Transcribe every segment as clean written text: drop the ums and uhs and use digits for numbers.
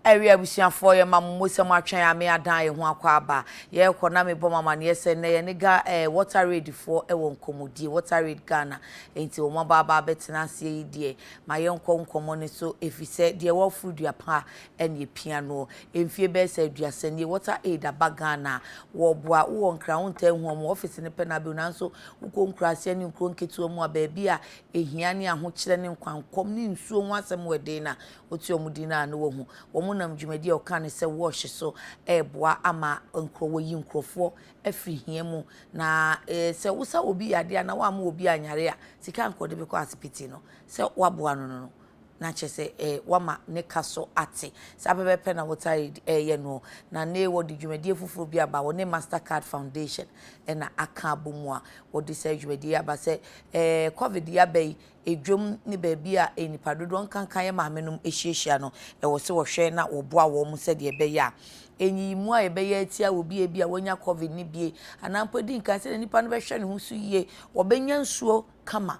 Ɛwi abusuafoɔ, yɛ ma mo mo sɛ mo atwɛn ame adan yɛ ho akɔ aba. Yɛrekɔ na mebɔ mo amaneɛ sɛ nnɛ yɛne ga WaterAid foɔ ɛwɔ nkɔmmɔdie, WaterAid Ghana. Nti wɔn aba abɛtena aseɛ yi deɛ, ma yɛnkɔ nkɔmmɔ ne so, ɛfiri sɛ deɛ wɔaforo dua pa ɛne epia no. Mfie bɛyɛ sɛ 30 nie WaterAid aba Ghana. Wɔboa wowɔ Nkran, wo ntaa hu wɔn office ne pɛ na abɛhu, nanso wokɔ nkuraseɛ ne nkuro nketewa mu a, baabi a ehia ne ahokyerɛ ne nkwankɔm ne nsuo ho asɛm wɔ den na wote wɔn din a, na wahu wɔn nam dwumadi a ɔka ne sɛ wɔɔhye so ɛreboa ama nkurɔ wɔyi nkurɔfoɔ afiri hia mu. Na sɛ wosa obi yadeɛ a na woama obi anyare a, sika nkɔde bɛkɔ asipiti no sɛ woaboa no na kyerɛ sɛ wama ne ka so ate. Saa pɛpɛpɛ na wɔtare ɛyɛ no. Na ne wɔde dwumadie foforɔ bi aba, wɔne Mastercard Foundation ɛna aka abɔ mu a wɔde saa dwumadie aba sɛ COVID yaba yi, edwom ne baabi a nipa dodoɔ nkankan yɛ maame nom ahyiahyia no, ɛwɔ sɛ wɔhwɛ na wɔboa wɔn sɛdeɛ ɛbɛyɛ a enyiyimu a yɛbɛyɛ atia obi ebi a wɔnya COVID ne bie anaa mpo di nkan sɛdeɛ nipa no bɛhwɛ ne ho so yie, wɔbɛnya nsuo kama.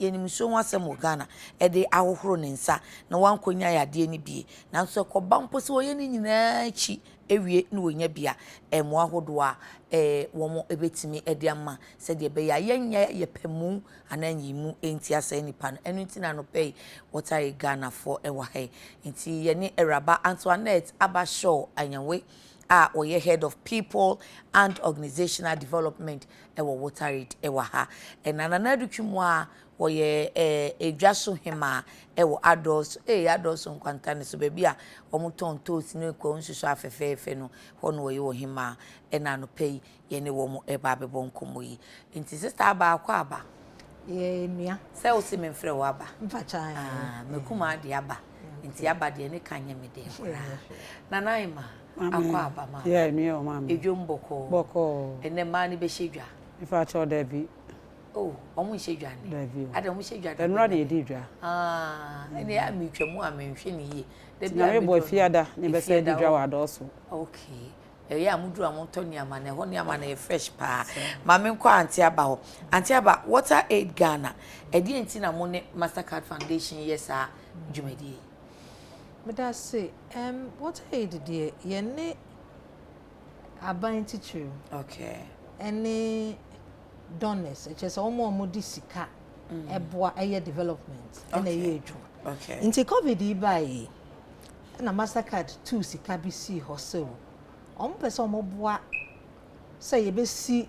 Yɛnim nsuo ho asɛm wɔ Ghana, ɛde ahohoro ne nsa na wankɔnya yadeɛ no bie. Nanso ɛkɔba mpo sɛ wɔyɛ ne nyinaa akyi ewie na wɔnya bi a, mmoa ahodoɔ a wɔn bɛtumi de ama sɛdeɛ ɛbɛyɛ a yɛnyɛ yɛpɛ anaa nyiyimu nti asɛe nipa no. Ɛno nti na anɔpɛ yi wɔtare Ghanafoɔ ɛwɔ ha yi. Nti yɛne Awuraba Antoinette Abashaw Anyanwe a ɔyɛ Head of People and Organizational Development ɛwɔ WaterAid ɛwɔ ha. Ɛna Nana Adutwi mu a wɔyɛ edwa so hema ɛwɔ Adɔɔso, Adɔɔso nkwanta ne so, baabi a wɔn tɔn toast ne kwan nsusu afɛfɛɛfɛ no hɔ no, wɔyɛ wɔ hema. Ɛna anɔpɛ yi yɛne wɔn ɛba abɛbɔ nkɔmmɔ yi. Nti sister aba, akɔ aba. Yɛ nua. Sɛ wosi me mfrɛ wɔ aba. Mpakyan. Ah, mekuma ade aba. Nti aba deɛ ne ka nyɛ me den koraa. Nana Emma, akɔ aba ma. Yɛ nua o, maame. Edwom bɔkɔɔ? Bɔkɔɔ. Ɛnɛ mmaa no bɛhyɛ dwa? Mfa daabi. Oh, ɔmo nhyɛ dwa ne? Daabi o. Ada ɔmo hyɛ dwa? Ɛnora na yɛdi dwa. Ah, ɛnɛ yɛ a metwa mu a menhwɛ ne yie. Dabi a Nyame bɔ Efiada ne bɛsɛ di dwa wɔ Adɔɔso. Okay. Ɛyɛ a muduru a motɔ nneɛma na ɛhɔ nneɛma no yɛ fresh paa. Maame, nkɔ Auntie Aba hɔ. Auntie Aba, WaterAid Ghana, ɛdeɛ nti na mo ne Mastercard Foundation yɛ saa dwumadie yi? Meda se WaterAid deɛ, yɛne aban titiriw ɛne donors, ɛkyerɛ sɛ wɔn a wɔde sika ɛboa ɛyɛ development ɛna ɛyɛ adwuma. Nti COVID yi baa yi, ɛna Mastercard tuu sika bi sii hɔ sɛ o wɔn pɛ sɛ wɔn boa sɛ yɛbɛsi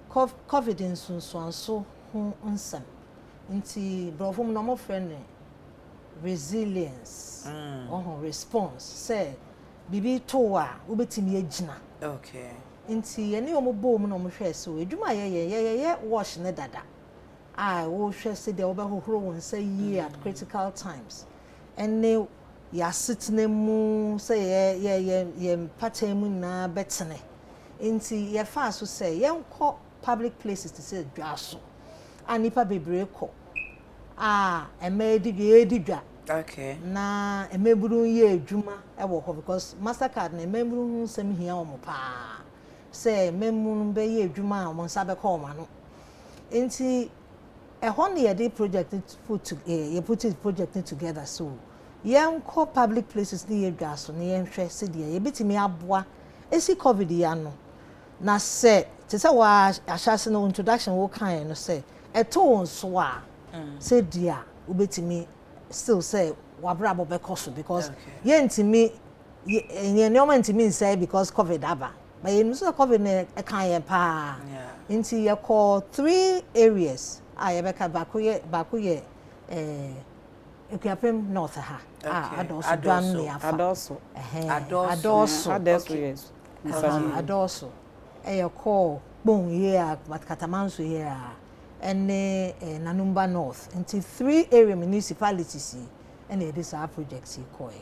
COVID nsunsuanso ho nsɛm. Nti borɔfo mu na wɔfrɛ no resilience, ɔho response, sɛ biribi to a wobɛtumi agyina. Nti yɛne wɔn bɔɔ mu na wɔn hwɛ so adwuma a yɛyɛ, yɛyɛ wash ne dada a wɔhwɛ sɛdeɛ wɔbɛhohoro wɔn nsa yie at critical times, ɛne yɛasetena mu sɛ yɛ yɛ yɛ yɛ mpata mu nyinaa bɛtene. Nti yɛfaa so sɛ yɛnkɔ public places te sɛ dwa so a nipa bebree kɔ a mmaa edi dwa, yɛdi dwa na mmabunu yɛ adwuma wɔ hɔ, because Mastercard na mmabunu ho nsɛm hia wɔn paa, sɛ mmabunu bɛyɛ adwuma a wɔn nsa bɛkɔ wɔn ano. Nti ɛhɔ na yɛde project no put to yɛ put project no together, so yɛnkɔ public places ne yɛ dwa so ne yɛnhwɛ sɛdeɛ yɛbɛtumi aboa esi COVID yi ano. Na sɛ te sɛ wɔ ahyɛase no introduction wo kan no sɛ ɛto wɔn so a, sɛdeɛ wobɛtumi still sɛ wabrabɔ bɛkɔ so, because yɛntumi yɛ nneɛma ntumi nsɛe because COVID aba, but yɛn nso sɛ COVID no ɛka yɛn paa. Nti yɛkɔ three areas a yɛbɛka. Baako yɛ Ekuapem North ha a Adɔɔso dwan ne afa. Adɔɔso. Adɔɔso. Adɔɔso, yes. Adɔɔso ɛyɛ kɔɔ Kpone yie a Katamanso yie a ɛne Nanumba North. Nti three area municipalities yi ɛna yɛde saa project yi kɔɛ.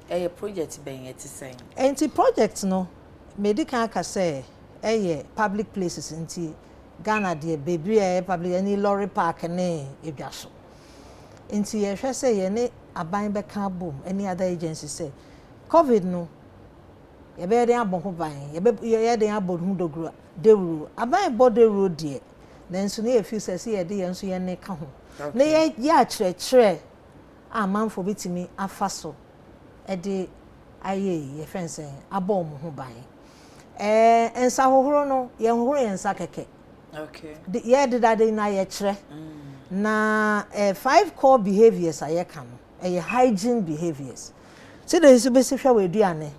Ɛyɛ project bɛn, yɛ te sɛn? Nti project no, medi kan aka sɛ ɛyɛ public places. Nti Ghana deɛ, beebi a ɛyɛ public ɛne lorry park ne edwa so. Nti yɛhwɛ sɛ yɛne aban bɛka abom ɛne other agencies sɛ COVID no, yɛbɛyɛ den abɔ ho ban, yɛbɛyɛ den abɔ ho dogoro dewuro. Aban bɔ dewuro deɛ, nanso ne yɛ fi sɛ yɛde yɛn nso yɛn ne ka ho na yɛ akyerɛkyerɛ a amanfoɔ bɛtumi afa so ɛde. ayɛ yi, yɛfrɛ no sɛn, abɔ wɔn ho ban. Ɛɛ nsahohoro no, yɛnhohoro yɛn nsa kɛkɛ. Okay. De, yɛdeda de na yɛkyerɛ. Na 5 core behaviors a yɛka no, ɛyɛ hygiene behaviors. Sɛdeɛ yɛsi bɛsi hwɛ wɔ aduane,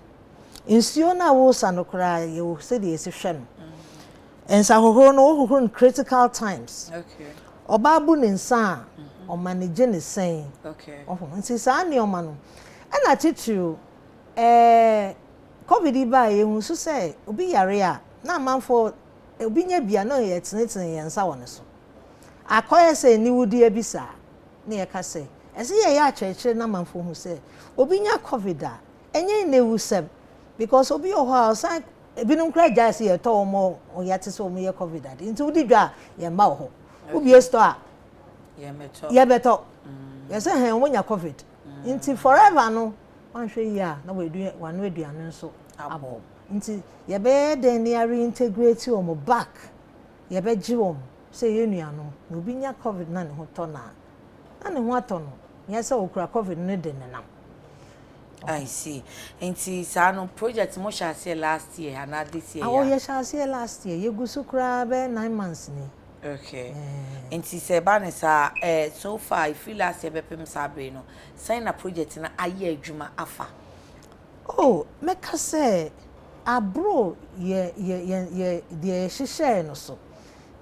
nsuo no a wosa no koraa, yɛwɔ sɛdeɛ yɛsi hwɛ no. Nsahohoro no, wohohoro no critical times. Ɔbaa bu ne nsa a, ɔma ne gye ne sɛn. Okay. Ɔho nti saa nneɛma no, ɛna titiriw COVID yi baa, yɛhu so sɛ obi yare a, na amanfoɔ obi nya bia na yɛ tenetene yɛn nsa wɔ ne so. Akɔyɛ sɛ aniwudeɛ bi saa, na yɛka sɛ ɛsɛ yɛyɛ akyerɛkyerɛ na amanfoɔ hu sɛ obi nya COVID a, ɛnyɛ nnewusɛm, because obi wɔ hɔ a ɔsan ebinom koraa gyae sɛ yɛtɔ wɔn a yɛate sɛ wɔn yɛ COVID ade, nti wodi dwa a, yɛmma wɔ hɔ, wobie store a, Yɛmɛtɔ. Yɛbɛtɔ yɛsɛ hɛn wɔn nya COVID, nti forever no wanhwɛ yie a, na wɔadu wano aduane nso abɔ. Nti yɛbɛyɛ dɛn ne reintegrate wɔn back? Yɛbɛgye wɔn sɛ yɛ nuanom, na obi nya COVID na ne ho tɔ na na ne ho atɔ no, nyɛ sɛ okura COVID no de nenam. I see. Nti saa no, project mo hyɛ aseɛ last year anaa this year? Awɔ, yɛhyɛ aseɛ last year, yɛgu so koraa bɛyɛ 9 months ni. Okay. Nti sɛ ɛba ne saa, so far efiri last year bɛpem saa bere no, sɛn na project no ayɛ adwuma afa? Oh, mɛka sɛ aboro yɛ deɛ yɛhyehyɛɛ no so.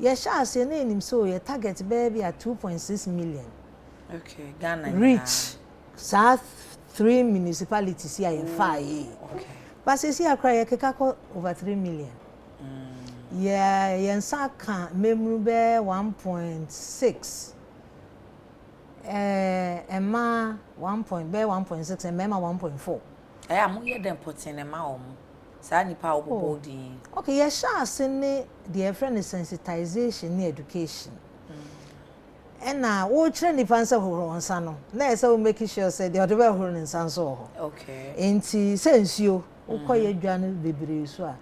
Yɛhyɛ aseɛ na yɛnim sɛ o yɛ target bɛyɛ bi a 2.6 million Okay, Ghana nyinaa. Reach saa three municipalities yi a yɛfaa yi. But seesei akora yɛkeka kɔ over 3 million. Yɛ yɛn nsa ka mmɛmuru bɛyɛ 1.6, mmaa one point bɛyɛ 1.6, mmarima 1.4. Ɛyɛ a moyɛ dɛn pɔtee na ɛma wɔn saa nipa a wɔbobɔ Oh. din? Okay, yɛhyɛ ase ne deɛ yɛfrɛ no sensitization ne education. Ɛna wɔrekyerɛ nipa nsa hohoro wɔn nsa no, na ɛsɛ sɛ wo make sure sɛ deɛ ɔde bɛhohoro ne nsa nso wɔ hɔ. Nti sɛ nsuo wokɔ yɛ dwa no bebree so a,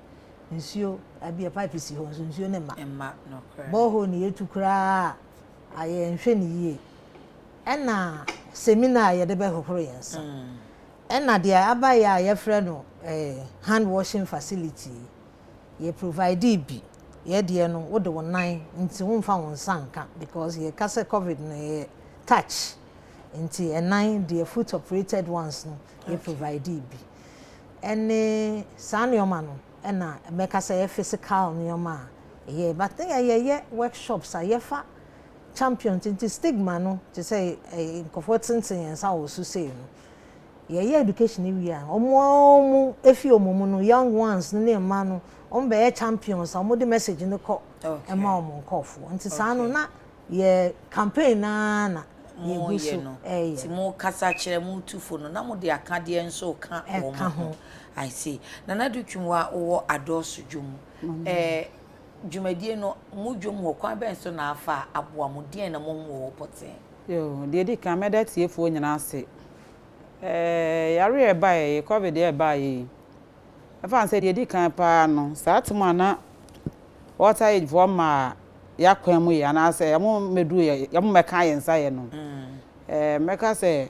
nsuo abi pipe si hɔ nso, nsuo ne ma. Mma nokorɛ. Borehole ne yɛtu koraa a, ayɛ nhwɛ ne yie. Ɛna semina a yɛde bɛhohoro yɛn nsa. Ɛna deɛ aba yɛ a yɛfrɛ no hand washing facility, yɛ provide bi. Yɛ deɛ no, wode wo nan, nti womfa wo nsa nka, because yɛka sɛ COVID no yɛ touch, nti ɛnan deɛ, foot operated ones no, yɛ provide bi. Ɛne saa nneɛma no, ɛna mɛka sɛ yɛ physical nneɛma a ɛyɛ. But ne yɛyɛ workshops a yɛfa champions, nti stigma no te sɛ nkɔfoɔ tenten yɛn nsa wɔ so sei no, yɛyɛ education wie a, ɔmo efi ɔmo mu no, young ones ne mmaa no, ɔmo bɛyɛ champions a ɔmo de message no kɔ ɛma ɔmo nkɔɔfoɔ. Nti saa no na yɛ campaign naa na yɛgu so ɛyɛ. Nti mo kasa kyerɛ mo tufo no, na mo de akadeɛ nso ka wɔn ho. I see. Nana Dutwum wa wɔ Adɔɔso dwom dwumadie no mo dwom wɔ kwan bɛn so na afa aboa mo? Deɛn na mo ho wɔ pɔtɛn? Yo, deɛ di kan, mɛda tiefoɔ nyinaa ase. Yare a ɛbaeɛ yi, COVID a ɛbaeɛ yi, ɛfa sɛ deɛ di kan paa no, saa tem a na Water Aid foɔ ma yɛakwan mu yɛ anaasɛ ɛmo mmɛduru yɛ, ɛmo mmɛka yɛn nsa yɛ no, mɛka sɛ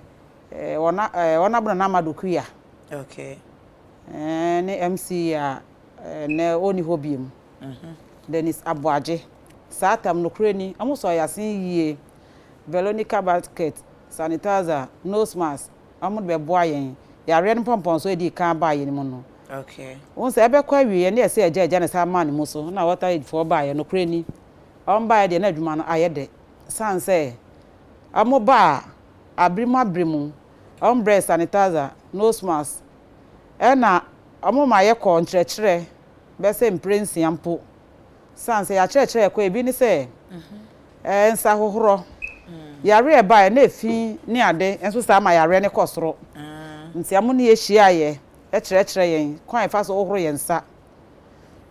wɔn wɔn abono na Amadu Kuya ne MC a ɛnɛ ɔnni hɔ biem, Dennis Aboagye, saa tam no kure ni, ɔmo sɔ yasen yie. Veronica bucket, sanitizer, nose mask, ɔmo de bɛboa yɛn. Yareɛ no mpɔmpɔn so edi kan baa yɛn mu no, wɔn sɛ ɛbɛkɔ awie ne yɛsɛ ɛgya ɛgya ne sa ama ne mu so na Water Aid foɔ baeɛ no kure ni. Ɔmo baeɛ deɛ, na adwuma no ayɛ dɛ, san sɛ ɔmo baa abiri mu abiri mu, ɔmo brɛ sanitizer, nose mask, ɛna ɔmo ma yɛkɔ nkyerɛkyerɛ bɛsɛ mpere 6 mpo. San sɛ yɛakyerɛkyerɛ kɔ ebi ne sɛ nsa hohorɔ, yare ɛbaeɛ na efi ne ade nso saa ma yareɛ ne kɔ soro, nti ɔmo ne yɛhyia yɛ ɛkyerɛkyerɛ yɛn kwan a yɛfa so hohoro yɛn nsa,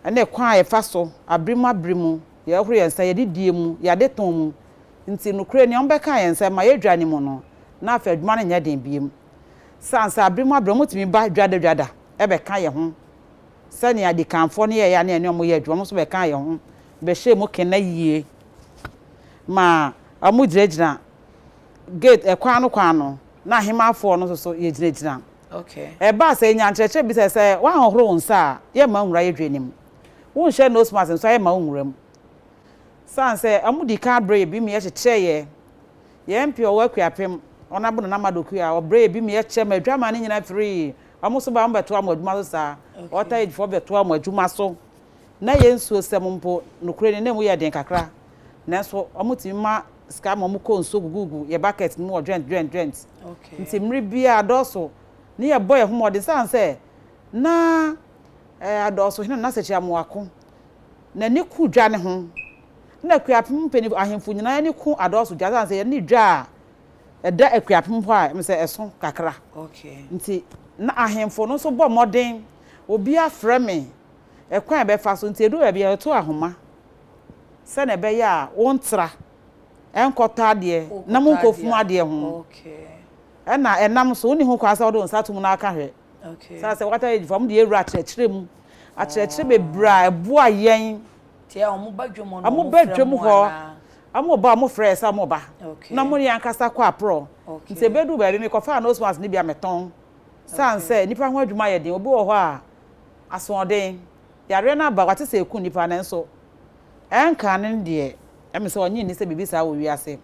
ɛne kwan a yɛfa so abiri mu abiri mu yɛhohoro yɛn nsa, yɛdidie mu, yɛade tɔn mu. Nti nokura ni, ɔmo bɛka yɛn nsa ma yɛdwa ne mu no, na afei adwuma no nyɛ den biem. San sɛ abiri mu abiri, ɔmo tumi ba dwada dwada ɛbɛka yɛn ho sɛnea adikanfoɔ no yɛyɛ a ne yɛne ɔmo yɛ adwuma. Ɔmo nso bɛka yɛn ho bɛhyɛ mu kena yie ma ɔmo gyinagyina gate ɛkwan no kwan no, na ahemafoɔ no nso so yɛgyinagyina. Ɛbaa sɛ yɛnyaa nkyerɛkyerɛ bi sɛ, sɛ woanhohoro wo nsa a, yɛmma wo nwura yɛ dwa no mu. Wonhyɛ nose mask nso a, yɛmma wo nwura mu. Sane sɛ wɔdii kan brɛɛ yɛ bi ma yɛkyekyɛɛ yɛ. Yɛn MP a ɔwɔ Akuapem, Honourable Nana Mado Akua, ɔbrɛɛ yɛ bi ma yɛkyɛ ma adwaman no nyinaa firii. Wɔn nso baa, wɔbɛtoaa wɔn adwuma so saa. Water Aid foɔ bɛtoaa wɔn adwuma so. Na yɛn nsuosɛm mpo, nokorɛ ni, na ɛmu yɛ den kakra. Nanso wɔtumi ma sika ma wɔkɔ nsuo gugugu yɛn bucket no mu wɔ dwɛnt dwɛnt dwɛnt. Nti mmere biara adɔɔso ne yɛbɔ yɛn ho mmɔden sane sɛ na adɔɔso hene Nana Sekyere Amoako n'ani ku dwa no ho. Ɛna Akuapem mpanin ahemfo nyinaa ani ku adɔɔso dwa sane sɛ yɛne dwa a ɛda Akuapem hɔ a ɛm sɛ ɛso kakra. Nti na ahemfo no nso bɔ mmɔden obiara frɛ me ɛkwan a ɛbɛfa so nti ɛduru baabi a yɛto ahoma sɛnea ɛbɛyɛ a wontra nkɔtɔ adeɛ na monkɔfum adeɛ ho. Ɛna ɛnam nso wonni ho kwan sɛ wode wo nsa to mu na aka hwɛ. Sane sɛ water age foɔ wɔde yɛn wura akyerɛkyerɛ mu akyerɛkyerɛ bebree a ɛboa yɛn. Wɔn ba dwam hɔ wɔn ba wɔn frɛ yɛ sɛ wɔn ba na wɔn ne yɛn ankasa kɔ aporɔ. Nti ɛbɛduru baabi mekɔfaa nose mask no bi a metɔn. Sane sɛ nnipa ho adwuma yɛ den obi wɔ hɔ a asoɔden yareɛ no aba wate sɛ ɛku nnipa nanso Ɛnka no deɛ, ɛme sɛ ɔnye nni sɛ biribi saa wɔ wiase.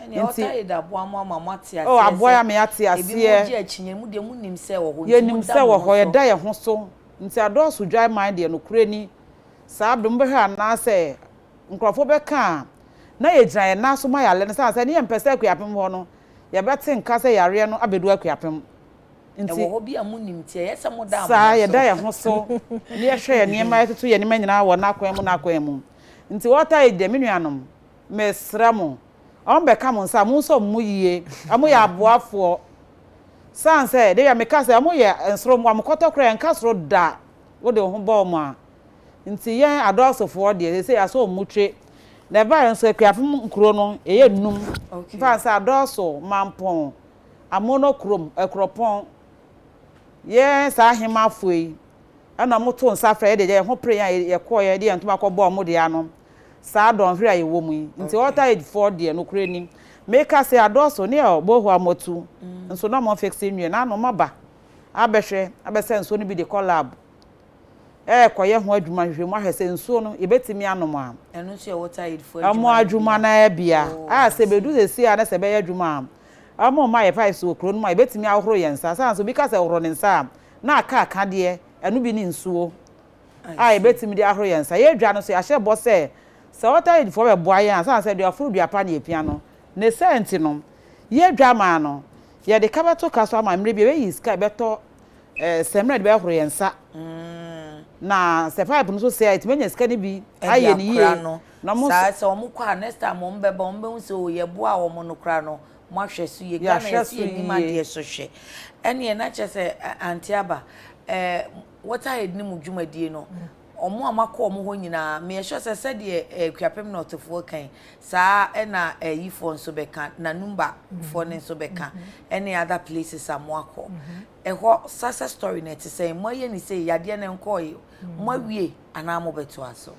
Ɛnneɛ Nti, ɔtaa aboa mo ama moate oh, aseɛ aboa sɛ yɛn ama yɛate ebi mo aseɛ. gye akyinnye, mo deɛ monim sɛ ɛwɔ hɔ nti Yɛnim moda sɛ mo wɔ ho hɔ, so. yɛda yɛn ho so. Nti adɔɔso dwan man deɛ, nokorɛ ni, saa bere mobɛhwɛ anaasɛ nkurɔfoɔ bɛka a, na yɛgyina yɛn nan so ma yɛalɛ no, sane sɛ ne yɛmpɛ sɛ Akuapem hɔ no, yɛbɛte nka sɛ yareɛ no abɛdu Akuapem. Ɛwɔ Nti, hɔ bi a monim nti ɛyɛ sɛ moda mo saa ho yɛda so. yɛn ho so na yɛhwɛ yɛn nneɛma, yɛtoto yɛn nneɛma nyinaa wɔ n'akwan mu n'akwan mu. Nti water aid deɛ me nuanom, mesrɛ mo, wɔn bɛka mo nsa a, monsɔ wɔn mu yie. Wɔn yɛ aboafoɔ. Sane sɛ, da bi a meka sɛ wɔn yɛ nsoro mmoa, mo kɔtɔ koraa ɛnka soro da, wode wo ho bɔ wɔn a. Nti yɛn adɔɔsofoɔ deɛ, seesei yɛasɔ wɔn mu twe. Na ɛbaeɛ nso, Akuapem nkuro no, yɛyɛ nnum. Mfa sɛ Adɔɔso, Mampɔn, Amono kurom, Akuropɔn, yɛn saa ahemmafoɔ yi na wɔtoo nsa frɛɛ yɛn de yɛn ho peree yɛn a yɛkɔeɛ yɛde yɛn ntoma kɔbɔɔ wɔn deɛ ano saa dɔnhwere a yɛwɔ mu yi. Nti Altar Age foɔ deɛ nokorɛ ni, meka sɛ adɔɔso ne ɔbɔɔhɔ a moatu nso na wɔmfixe nwie na ano moaba abɛhwɛ abɛsa nsuo no bi de kɔ lab rekɔyɛ ho adwuma nhwehwɛmu ahwɛ sɛ nsuo no yɛbɛtumi anom a. Ɛno nso yɛ water aid foɔ Wɔn adwuma no bi adwuma a. no ara bi a. Oh, A I sɛ see. ɛbɛdu seesei a na sɛ ɛbɛyɛ adwuma a, wɔn mma yɛ pipes wɔ kuro no mu a yɛbɛtumi ahohoro yɛn nsa. Sane sɛ obi ka sɛ hohoro ne nsa a, na aka akadeɛ, ɛno bi ne nsuo I a see. yɛbɛtumi de ahoro yɛn nsa. Yɛn dwa no nso yɛahyɛ bɔ sɛ, sɛ water aid foɔ bɛboa yɛn a, sane sɛ deɛ ɔforo dua pa na yɛpia no. Ne saa nti no, yɛn dwa maa no, yɛde ka bɛto ka so ama mmerɛ bi yɛbɛyi sika a yɛbɛtɔ Samina de bɛhoro yɛn nsa. Na sɛ pipe no nso sɛe a, yɛtumi anya sika no bi Ɛde ayɛ no yie. akora no. Na wɔn Saa nso. sɛ wɔn kɔ a next time wɔn bɛba wɔn bɛhu sɛ o yɛboa wɔn no koraa no mo ahwɛ so yie. Ghana Yɛahwɛ yɛsi so yɛnim yie. adeɛ so hwɛ. Ɛneɛ na kyerɛ sɛ Auntie Aba ɛɛ water head ne mu dwumadie no wɔn a moakɔ wɔn hɔ nyinaa meyɛ sure sɛ sɛdeɛ ɛɛ Kuapem North foɔ ka yi saa ɛna ɛyifoɔ nso bɛka Nanumba foɔ no nso bɛka ɛne other places a moakɔ. Ɛhɔ success story no ɛte sɛn? Moayɛ no sei, yadeɛ no ɛnkɔɔe, moawie anaa mobɛtoa so?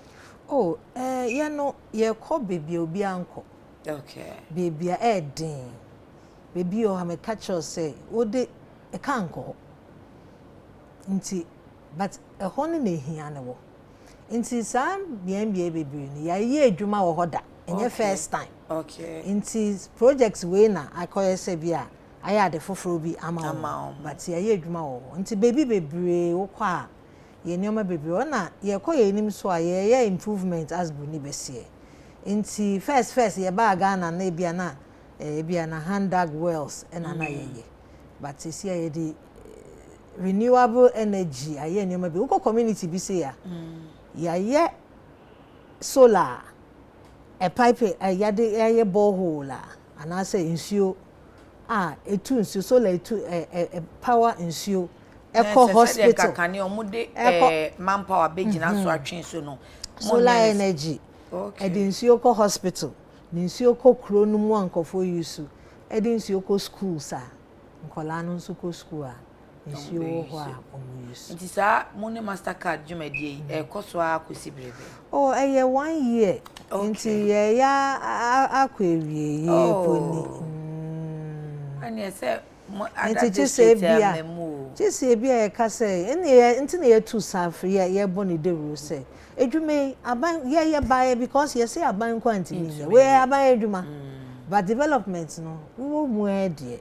Oh, eh, yɛn no, yɛkɔ baabi a obiara nkɔ. Okay. Baabi a ɛyɛ den. Baabi wɔ hɔ a meka kyerɛ wo sɛ, wode car nkɔ hɔ. Nti, but ɛhɔ no na ehia no wɔ. Nti saa mmeammea bebree no, yɛayɛ adwuma wɔ hɔ da. Ɛnyɛ first time. Okay. Nti project wei na akɔyɛ sɛ bi a ayɛ ade foforɔ bi ama wɔn but yɛayɛ adwuma wɔ hɔ nti baabi bebree wokɔ a yɛ nneɛma bebree hɔ na yɛkɔ yɛn anim so a yɛyɛ improvement as broni bɛseɛ nti first first yɛbaa Ghana na ebia na ebia na hand dug wells ɛna na yɛyɛ but sisi a yɛde renewable energy ayɛ nneɛma bi wokɔ community bi sei a yɛayɛ solar ɛpipe yɛde yɛayɛ borehole a anaasɛ nsuo a etu nsuo solar etu ɛ ɛ power nsuo ɛkɔ hospital. Sɛdeɛ kane wɔn de ɛɛ manpower bɛgyina so atwe nsuo no. Solar energy ɛde nsuo kɔ hospital de nsuo kɔ kuro no mu a nkurɔfoɔ use ɛde nsuo kɔ schools a nkwadaa no nso kɔ school a nsuo wɔ hɔ a wɔn use. Nti saa mo ne Mastercard dwumadie yi ɛrekɔ so ara kɔsi berɛ bɛn? Oh ɛyɛ one year nti yɛreyɛ akɔ awieeɛ mpo ni. Ɛneɛ sɛ Nti kye sɛ ebia, kye sɛ ebia yɛka sɛ, ɛnna yɛ, nti na yɛtu sa afiri yɛ, yɛbɔ ne dawuro sɛ, adwuma yi, aban, yɛ, yɛbaeɛ because yɛse aban nko ara ntumi nyɛ. Wei yɛ aban adwuma. But development no, wowɔ mu ara deɛ.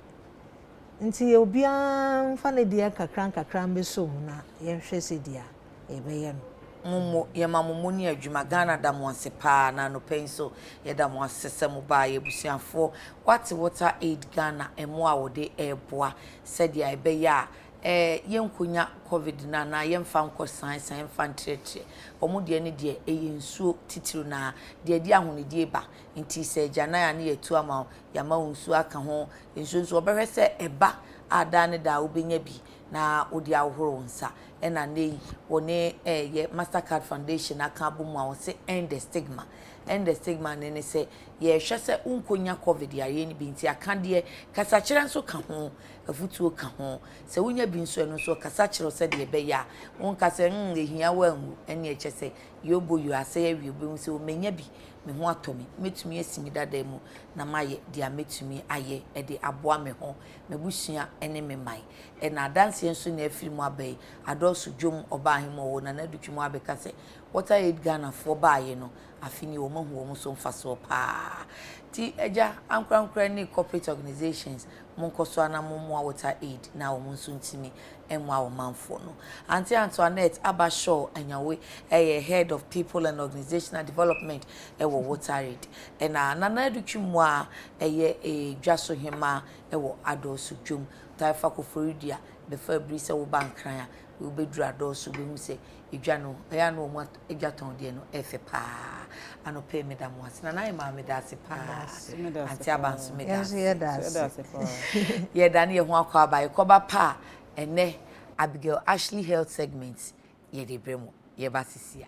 Nti obiara mfa ne deɛ nkakra nkakra mbɛsɔ mu na yɛnhwɛ sɛdeɛ yɛbɛyɛ no. Mo mo, yɛma mo mo ne adwuma. Ghana da mo ase paa na anɔpa yi nso yɛda mo ase sɛ mo baa yɛ abusuafoɔ Wate Water Aid Ghana mmoa a wɔde reboa sɛdeɛ ɛbɛyɛ a eh yɛnkɔnya covid no anaa yɛmfa nkɔ san san yɛmfa ntrɛtrɛ. Wɔn deɛ ne deɛ ɛyɛ nsuo titiriw na deɛ ɛde ahonidie ba nti sɛ agyanan a ne yɛatu ama wo yɛama wo nsuo aka ho nsuo nso wɔbɛhwɛ sɛ ɛba a daa ne daa wobɛnya bi na wode ahohoro wo nsa. Ɛna nnɛ yi wɔne ɛyɛ Mastercard Foundation aka abɔ mu a wɔse End the Stigma. End the Stigma no ne sɛ yɛrehwɛ sɛ wonkɔnya Covid yareɛ no bi nti akadeɛ, kasakyerɛ nso ka ho, afutuo ka ho. Sɛ wonya bi nso ɛno nso wɔkasa kyerɛ wo sɛdeɛ ɛbɛyɛ a wonka sɛ mm ɛhia wo anwu ɛnneɛ kyɛ sɛ yɛbɔ yio asɛe awie wobɛhu sɛ oh manya bi me ho atɔ me mɛtumi asi me dada mu na mayɛ deɛ mɛtumi ayɛ de aboa me ho m'abusua ne me man. Ɛna adanseɛ nso na afiri mu aba yi, adɔɔso dwom ɔbaa ahemmu ɔwɔ Nana Adu Twum abɛka sɛ Water Aid Ghanafoɔ baeɛ no, afe nie wɔn ahu wɔn so mfasoɔ paa. Nti agya, ankorankorɛ ne corporate organisations, monkɔ so ara na mommoa Water Aid na wɔn nso ntumi mmoa wɔn manfoɔ no. Auntie Antoinette Aba Shaw Anyawe yɛ Head of People and Organisational Development wɔ Water Aid. Ɛna Nana Adu Twum a ɛyɛ dwa so hemaa wɔ Adɔɔso dwom. Taa fa Koforidua bɛfa abiri sɛ woba Nkran a, wobɛduru Adɔɔso wobɛhu sɛ edwa no, ɛyɛ a na wɔn adwa tɔn deɛ no ɛfɛ paa. Anɔpa yi meda mo ase. Nana Ayemaa meda ase paa. Auntie Aba nso meda ase. Yɛda ne yɛn ho akɔ aba. Yɛkɔba pa a, ɛnnɛ Abigail Ashley Health Segment yɛde brɛ mo. Yɛba sisi a.